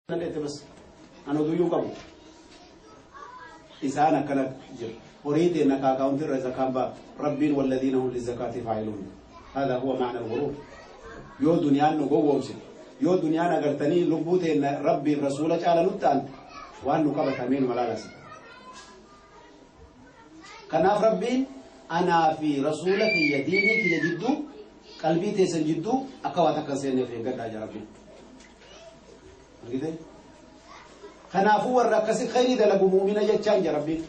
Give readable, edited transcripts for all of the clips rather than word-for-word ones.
Dheete bas an oduyyuu qabu. Isaan akkana jira. Horii teenna ka akaawuntii irra zakaan ba'a. Rabbiin walladiina hum lizakaati faa'iluun. Hada huwa ma'na al-ghuruur. Yoo duniyaan nu gowwoomsite, yoo duniyaan agartanii lubbuu teenna Rabbiif Rasuula caala nutti aante, waan nu qabatamee nu malaalasa. Kanaaf Rabbiin anaa fi Rasuula kiyya diinii kiyya jidduu qalbii teessan jidduu akka waa takka hin seenneef eeggadhaa jaa Rabbiin. Argitee? Kanaafuu warra akkasi khayrii dalagu mu'mina jechaan jaa Rabbiin.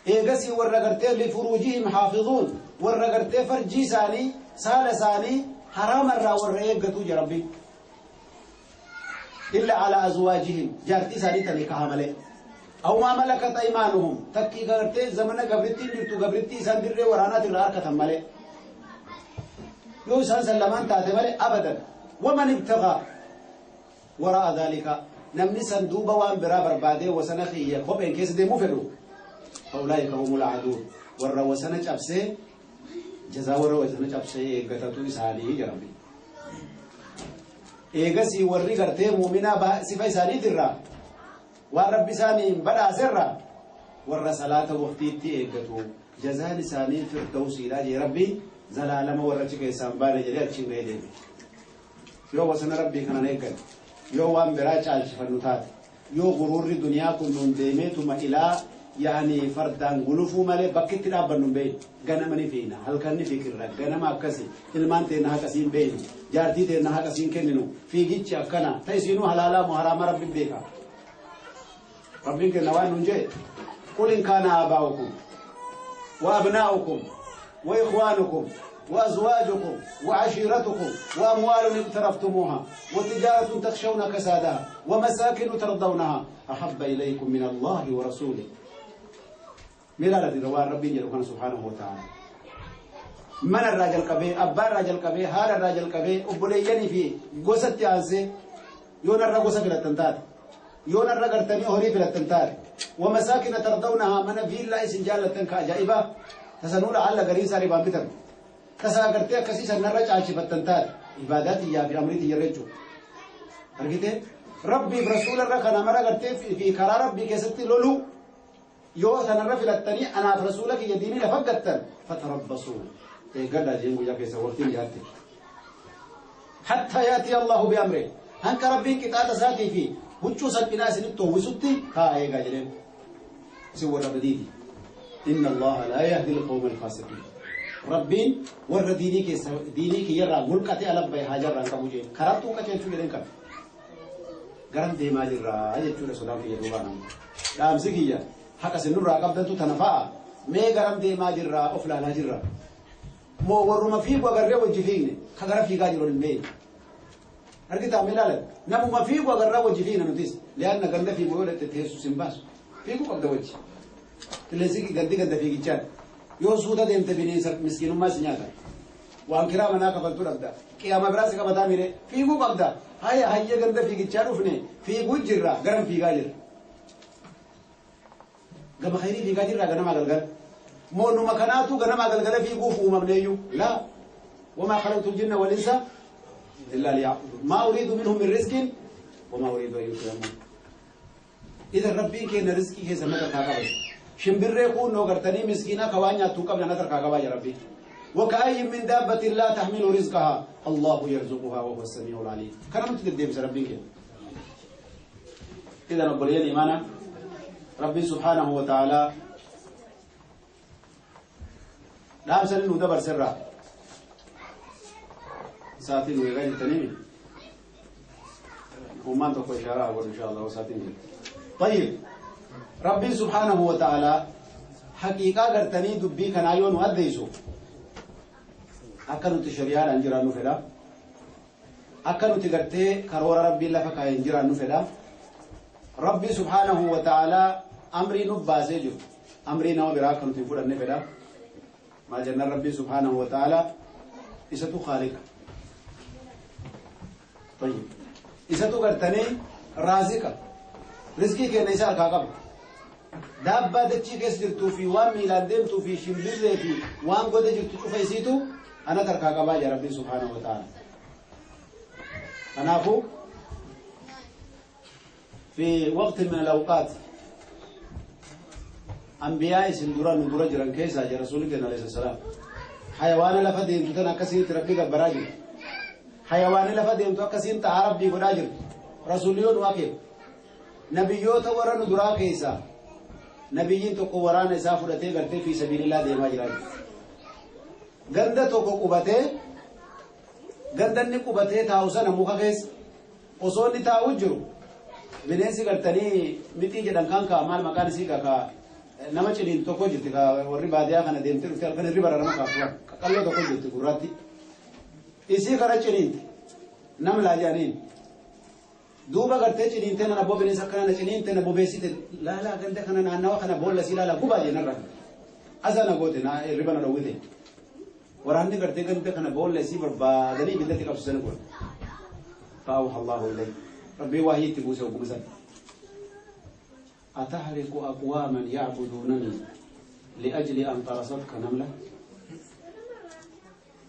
Eegasii warra gartee lifuruujihim haafizuun warra gartee farjii isaanii saala isaanii haraama irraa warra eeggatuu jaa Rabbiin. Illa ala azwaajihim jaartii isaanii tanii kaha malee. Aw maa malakat aymaanuhum takkii gartee zamana gabrittiin jirtu gabrittii isaan dirree waraanaati irraa harkatan malee. Yoo isaan san lamaan taate malee abadan. Waman ibtagaa waraa'a dhaalika namni san duuba waan biraa barbaadee wasana kiyya kopheen keessa deemuu fedhu fa'ulaa'ika humul aaduun warra wasana cabsee jazaa warra wasana cabsee eeggatatu isaanii jedha Rabbiin. Eegasii warri gartee muuminaa sifa isaaniitirraa waan Rabbi isaaniin badhaaserraa warra salaata waqtiitti eeggatu jazaan isaanii firdawsiidha jee Rabbiin zalaalama warra achi keessaa hin baane jedhee achiin ga'ee deeme. Yoo wasana Rabbii kanan eegganne, yoo waan biraa caalchifannu taate, yoo guruurri duniyaa kun nuun deemeetuma ilaa yaani fardaan gulufuu malee bakki itti dhaabbannu hin beeynu. Ganama ni fiigna, halkan ni fikirra, ganama akkasi, ilmaan teenna haqa siin beeynu, jaartii teenna haqa siin kenninu, fiigichi akkana, ta isiinuu halaalaa moo haraamaa Rabbiin beeka. Rabbiin kenna waan nuun jee, qul in kaana aabaa'ukum wa abnaa'ukum wa ikhwaanukum wa azwaajukum wa ashiiratukum wa amwaalun iqtaraftumuuha wa tijaaratun takshawna kasaadaha wa masaakinu tardawnaha ahabba ilaykum min Allaahi wa rasuulih. Mee ilaalati waan Rabbiin jedhu kana subhaanahu wa ta'ala. Mana irraa jalqabee, abbaa irraa jalqabee, haadha irraa jalqabee, obboleeyyanii fi gosatti aansee yoo narra gosa filattan taate, yoo narra gartanii horii filattan taate, wa masaakina tardawnahaa mana viillaa isin jaallattan ka ajaa'ibaa tasanuu la'alla gariin isaa ribaan bitame. Tasaa gartee akkasii san narra caalchifattan taate, ibaadaa tiyyaa fi amrii tiyyarra jechuudha. Argitee? Rabbiif rasuula irra kana mara gartee fi karaa Rabbii keessatti loluu Yoo tanarra filattanii anaaf rasuula kiyya diinii lafa gattan fatarabbasuu eeggadhaa jeen guyyaa keessa waqtiin dhiyaatte. Hatta yaatii Allahu bi'amri hanqa Rabbiin qixaaxa isaatii fi huccuu salphinaa isinitti uwwisutti taa eegaa jedheen. Isin warra badiiti. Inna Allaha laa yahdi al-qawma al-faasiqiin. Rabbiin warra diinii keessa diinii kiyyarraa mulqate ala bahe haajarraa hin qabu jeen. Karaa qajeelchuu jedheen kana. Garam deemaa jirra jechuudha sodaan kiyya duubaa nama. Dhaamsi kiyya haqa isin nurraa qabdantu tana fa'a mee garam deemaa jirra of laalaa jirra. Moo warruma fiigu agarree wajji fiigne ka gara fiigaa jiru hin beekne. Argitaa mee ilaalan namuma fiigu agarraa wajji fiigna nutis li'aanna ganda fiigu yoo dhaqxe teessu sin baasu fiiguu qabda wajji. Qilleensi gandi ganda fiigichaan yoo suuta deemte bineensa miskiinummaa si nyaata. Waan kiraa manaa kafaltu dhabda. Qiyaama biraa si qabataa mire fiiguu qabda. Haya hayya ganda fiigichaa dhufne fiiguu jirra garam fiigaa jirra. Gama khayrii fiigaa jirra ganamaa galgala. Moo numa kanaatu ganamaa galgala fiiguuf uumamneeyyuu? Laa. Wamaa khalaqtul jinna wal insa illaa liya'budun. Maa uriidu minhum min rizqin wamaa uriidu an yut'imuun. Idan Rabbiin keenna rizqii keessan na tarkaa qaba. Shimbirree kuunnoo gartanii miskiinaa ka waan nyaattu hin qabne na tarkaa qabaa jira Rabbiin. Waka'ayyin min daabbatin laa tahmilu rizqahaa Allahu yarzuquhaa wa huwa samii'ul aliim. Kana nutti deddeebisa Rabbiin keenya. Idan obboleeyyan imaanaa Rabbiin subhaanahu wa ta'aalaa dhaamsa inni nu dabarserraa sa'aatiin nu eegaa jirtaniimi ummaan tokko ishaaraa haa godhu insha Allah sa'aatiin jira. طيب ربي سبحانه وتعالى حقيقة gartanii dubbii kanaa yoo nu addeessu akka nuti shari'aadhaan jiraannu fedha akka nuti gartee karoora rabbiin lafa kaa'een jiraannu fedha rabbi subhaanahu wa ta'aalaa amrii nu baasee jiru amrii nama biraa akka nuti hin fudhanne fedha maal jennaan rabbii subhaanahu wa ta'aalaa isatu khaaliqa tayyib isatu gartanii raazika rizqii kenna isa harkaa qaba daabbaa dachii keessa jirtuu fi waan miilaan deemtuu fi shimbirree fi waan goda jirtu cufa isiitu anat harkaa qabaa jaa rabbiin subhaanahu wa ta'ala kanaafuu في وقت من الأوقات أنبياء سندورا ندورا جران كيسا جرى رسولك عليه السلام حيوان لفدين تتنا كسين تربي براجل حيوان لفدين تو كسين تعرب دي براجل رسوليون واقف نبيوت ورا ندورا كيسا نبيين تو وران سافرته غرتي في سبيل الله ديما جران غنده تو قبته غندني قبته تاوسن muka kees osoo inni taa'u jiru bineensi gartanii mixii jedhan kan kaa maal maqaan isii ka nama ciniin tokko jirti ka warri baadiyaa kana deemtee dhufte halkan irri bararama kaaftu qalloo tokko jirti gurraatti isii kara ciniinte nam laa jedhaniin duuba gartee ciniinte nana boo bineensa akkana na ciniinte na bobeessite laalaa ganda kana naannawa kana boolla sii laalaa gubaa jeenarra asa na goote na irriba na dhowwite waraanni gartee ganda kana boolla isii barbaadanii ibiddatti qabsiisan godhe فأوحى الله إليه ربي وحي تبوسه وقمسا أتحرق أقواما يعبدونني لأجل أن قرصتك نملة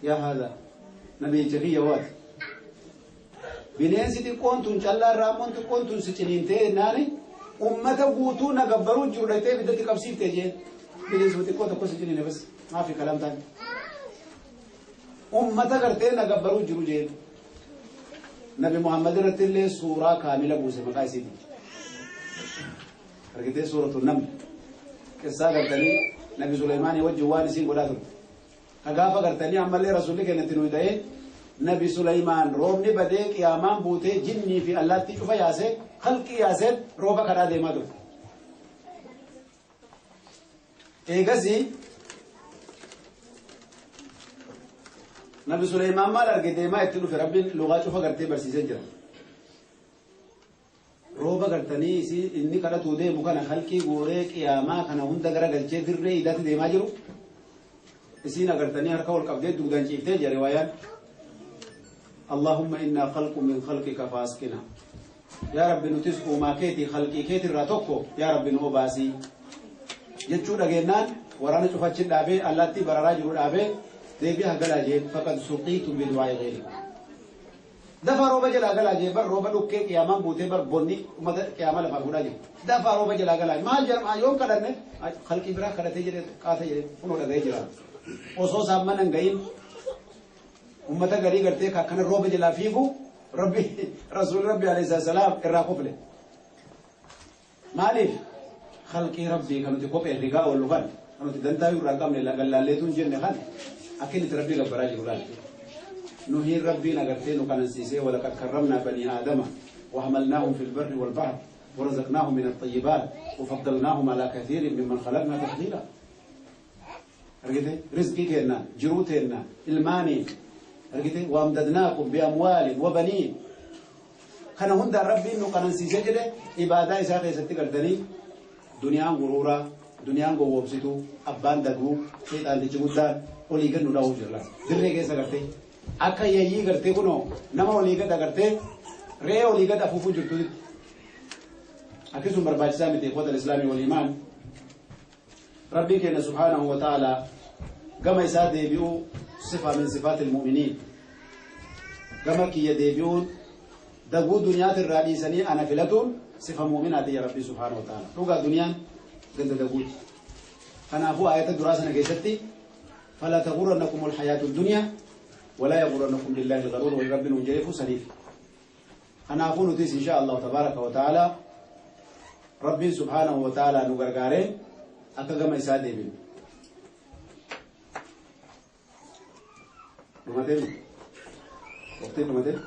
يا هذا نبي جفية وات بنين ستي كونتون جلا رامون كونتون ستنين تي ناني أمة قوتونا قبروا جوريتي بدتي قبسيف تيجي بنين ستي كونتون كو ستنين بس ما في كلام تاني أمة قرتين قبروا جروجين نبي محمد رتل سورة كاملة بوسه مقايسي ركيت سورة النمل قصة قرتني نبي سليمان يوجه وانسين قداتو كغافة قرتني عمال رسولك نتنو داي نبي سليمان روبني بدي قيامان بوته جني في الله تشوف ياسه خلقي ياسه روبا كرا ديما دو ايغسي نبي سليمان مال أرجع ما يتلو في ربي لغة شوفها قرتي برسيسة جرا روبا قرتني سي إني كلا تودي مكان خلقي غوريك يا ما كان هون دعرا قلشة دري إذا تدي ما جرو إسينا قرتني هركا والقبضة دوغان شيفته جري اللهم إنا خلق من خلقك فاسكنا يا رب نتسقو ما كيتي خلقي كيتي راتوكو يا رب نوباسي يجوا دعينان ورانا شوفها تشد أبي الله تي براجل أبي ديبيها قلاجي فقد سقيتم بدعاء غيركم دفع روبا جلا قلاجي بر روبا لوكي قياما بوتي بر بوني ومد قياما لفا قلاجي دفع روبا جلا قلاجي ما الجرم يوم كدرني خلقي برا كدتي جري قاته جري كنو دغاي جرا اوسو سامن غين امته غري غرتي كان روبا جلا فيغو ربي رسول ربي عليه السلام الراقبله مالف خلقي ربي كانوا تكوبي رغا ولغان كانوا تدنتايو رقم لغلاليتون جن خان أكيد تربي غبراجي غلال نهي ربي نغرتين وكنسيسي ولقد كرمنا بني آدم وحملناهم في البر والبحر ورزقناهم من الطيبات وفضلناهم على كثير ممن خلقنا تفضيلا رجيتي رزقي كنا جروتنا الماني رجيتي وامددناكم بأموال وبنين كان هند ربي إنه كنسيسي جده عبادة إسحاق ستقدرني دنيا غرورا دنيا غوبسيتو أبان دغو شيطان تجودان olii gad nu dhahuuf jirra dirree keessa gartee akka yeeyyii gartee kunoo nama olii gad agartee re'ee olii gad afuufuu jirtutti akkasuma barbaachisaa miti ikhwata islaamii wal iimaan rabbiin keenya subhaanahu wa ta'ala gama isaa deebi'uu sifa min sifaati almu'miniin gama kiyya deebi'uun daguu duniyaatirraa dhiisanii ana filatuun sifa mu'minaati ya rabbii subhaanahu wa ta'ala dhugaa duniyaan ganda daguuti kanaafuu aayata duraa sana keessatti فلا تغرنكم الحياة الدنيا ولا يغرنكم بالله الغرور ولرب نجرف سليف أنا أقول تيس إن شاء الله تبارك وتعالى ربي سبحانه وتعالى نغرغاري أكغم إسادي بن نمتين وقتين نمتين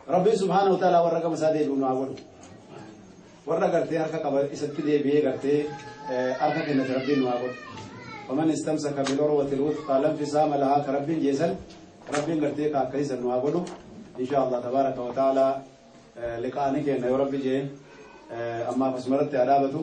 ربي سبحانه وتعالى ورقم إسادي بن أقول ورقرتي هركا قبل إساتي بيه قرتي أركك إن ربي واقول ومن استمسك بالعروة الوثقى لا انفصام لها كرب جيسل ربي قرتي كاكيسا واقول إن شاء الله تبارك وتعالى لقاء نكين يا ربي جي أما فسمرت عدابته.